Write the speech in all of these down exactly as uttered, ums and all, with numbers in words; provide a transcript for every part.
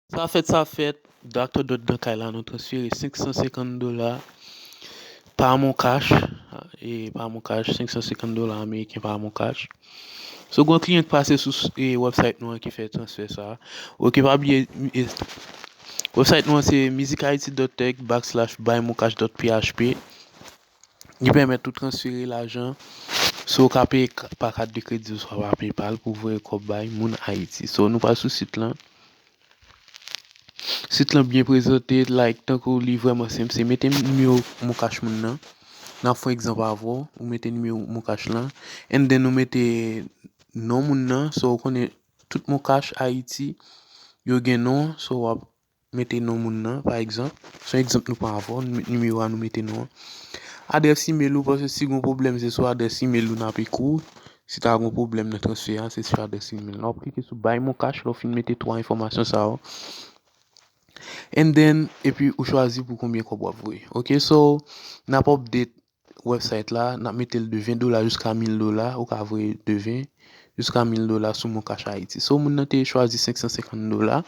Sa fèt, sa fèt. Doctor Dot nan kay la, nou transfere senk san senkant dola pa Moncash, e pa Moncash, senk san senkant dola ameriken pa Moncash. So, gen yon kliyan ki pase sou e, website nou an ki fè transfè sa. Ok, pa bliye, e, website nou an se musichaiti dot tech backslash buy moncash dot php. Li pèmèt ou transfere lajan. So, ou ka peye k- pa kat de kredi oswa pa PayPal pou voye kòb bay moun Ayiti. So, nou pral sou sit lan. Sit lan byen prezante, like, tankou li vrèman senp, se mete nimewo Moncash moun nan. N ap fè yon egzanp avè w, ou mete nimewo Moncash lan, and then ou mete non moun nan, so ou konnen tout Moncash Ayiti, yo gen non, so w ap mete non moun nan, pa egzanp. Se yon egzanp nou pran avè w, nou met nimewo a, nou mete non an. Adrès email ou, paske si gen pwoblèm, se sou adrès email ou n ap ekri w. Si ta gen pwoblèm nan transfè a, se sou adrès email la. W ap klike sou Buy Moncash, lè w fin mete twa enfòmasyon sa yo. And then, epi ou chwazi pou konbyen kòb w ap voye. Ok, so, n ap update website la, n ap mete l de ven dola jiska mil dola, ou ka voye de ven jiska mil dola sou Moncash Ayiti. So, moun nan te chwazi senk san senkant dola.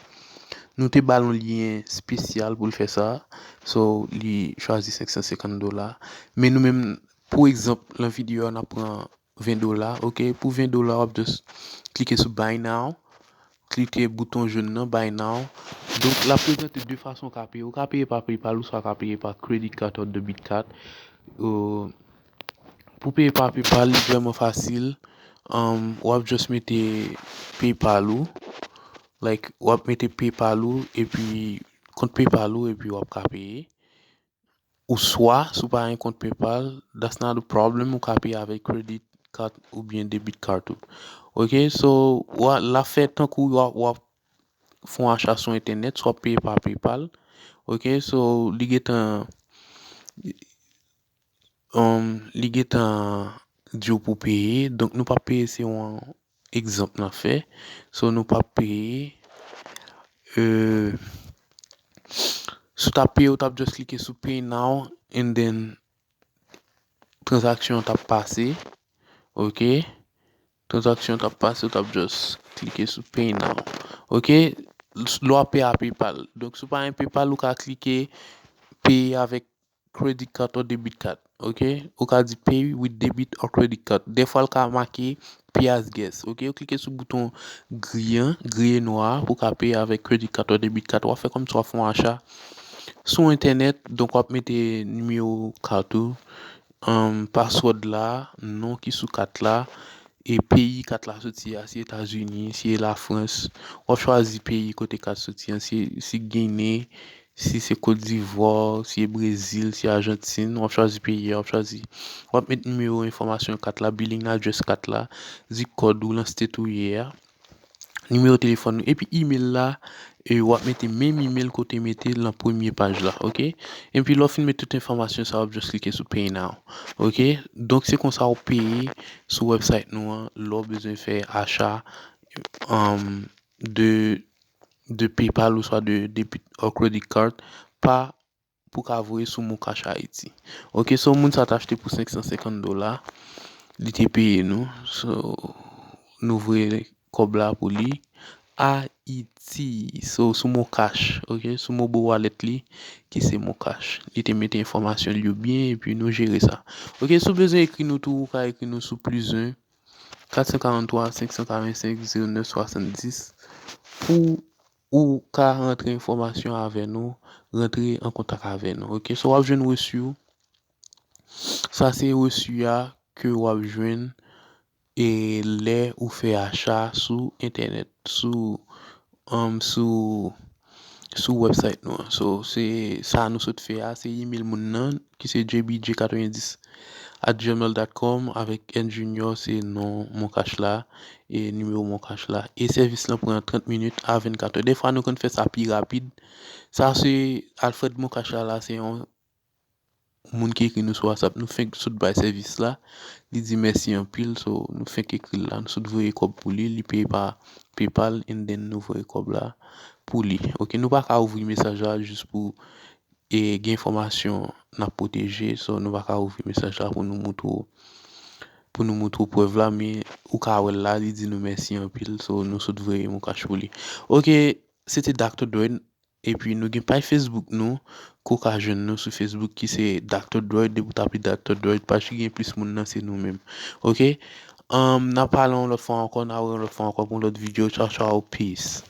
Nou te ba l yon lyen espesyal pou l fè sa. So, li chwazi senk san senkant dola. Men nou menm, pou egzanp, lan videyo a, n ap pran ven dola, ok? Pou ven dola, w ap just klike sou Buy Now. Klike bouton jòn nan, Buy Now. Donk, l ap prezante de fason w ka peye. Ou ka peye pa PayPal, oswa w ka peye pa credit card or debit card. Euh, pou peye pa PayPal, li vrèman fasil. Um, w ap just mete PayPal ou. Like, w ap mete PayPal ou, epi kont PayPal ou, epi w ap ka peye. Oswa, si w pa gen kont PayPal, that's not a problem, ou ka peye avèk credit card oubyen debit card ou. Ok, so, w a, l ap fè tankou w ap, w ap fè yon acha sou entènèt, swa w ap peye pa PayPal. Ok, so, li gentan, um, li gentan di w pou peye, donk nou p ap peye, se yon egzanp n ap fè. So, nou p ap peye. Euh, si w t ap peye, ou t ap just klike sou Pay Now, and then tranzaksyon an t ap pase. Ok? Tranzaksyon an t ap pase, ou t ap just klike sou Pay Now. Ok? Lè w ap peye a PayPal. Donk, si w pa gen PayPal, ou ka klike peye avèk credit card or debit card. Ok? Ou ka di pay with debit or credit card. Dèfwa, l ka make pay as guest. Ok? Ou klike sou bouton gri an, griye nwa a, pou w ka peye avèk credit card or debit card. W ap fè kòmsi w ap fè yon acha sou entènèt. Donk, w ap mete nimewo kat ou, um, password la, non ki sou kat la, e peyi kat la soti a, si Etazini, si e Lafrans. W ap chwazi peyi kote kat soti an, si, si Ginen, si se Kotdivwa, si e Brezil, si Ajantin, w ap chwazi peyi a, w ap chwazi. W ap met nimewo enfòmasyon kat la, billing address kat la, zip code ou, lan state ou ye a, nimewo telefòn ou, epi email la, e w ap mete menm email ke w te mete lan premye paj la, ok? Epi lè w fin met tout enfòmasyon sa, w ap just klike sou Pay Now, ok? Donk, se konsa w peye sou website nou an, lè w bezwen fè acha, um, de, de PayPal oswa de debit or credit card pa pou ka voye sou Moncash Haiti. Ok, so moun sa t achte pou senk san senkant dola. Li te peye nou. So, nou voye kòb la pou li. Haiti. So, sou Moncash. Ok, sou Mobo Wallet li, ki se Moncash. Li te mete enfòmasyon li yo byen, epi nou jere sa. Ok, si w bezwen ekri nou tou, ou ka ekri nou sou plis en, kat san karant twa, senk san karant senk, zewo nèf swasanndis. Pou ou ka rantre enfòmasyon avè nou, rantre an kontak avè nou. Ok, so w ap jwenn resi w. Sa se resi a ke w ap jwenn, e lè ou fè acha sou entènèt, sou, um, sou, sou website nou an. So, se sa nou sot fè a, se email moun nan, ki se J B J katrevendis at gmail dot com, avèk N Junior, se non Moncash la, e nimewo Moncash la. E sèvis lan pran trant minit a vennkat è. Dèfwa, nou konn fè sa pi rapid. Sa se Alfred Moncash la, la, se yon moun ki ekri nou sou WhatsApp. Nou fenk sot bay sèvis la. Li di mèsi anpil, so nou fenk ekri l la. Nou sot voye kòb pou li, li peye pa PayPal, and then nou voye kòb la pou li. Ok, nou pa ka ouvri mesaj la jis pou e gen enfòmasyon n ap pwoteje, so nou pa ka ouvri mesaj la pou nou moutre w, pou nou moutre w prèv la, men ou ka wè l la, li di nou mèsi anpil, so nou sot voye Moncash pou li. Ok, se te Doctor Droid. Epi nou gen paj Facebook nou, ke w ka jwenn nou sou Facebook ki se Doctor Droid. Depi w tape Doctor Droid, paj ki gen plis moun nan se nou menm. Oke? Um, n a pale yon lòt fwa ankò, n a wè yon lòt fwa ankò pou yon lòt videyo. Tchaw, tchaw, peace.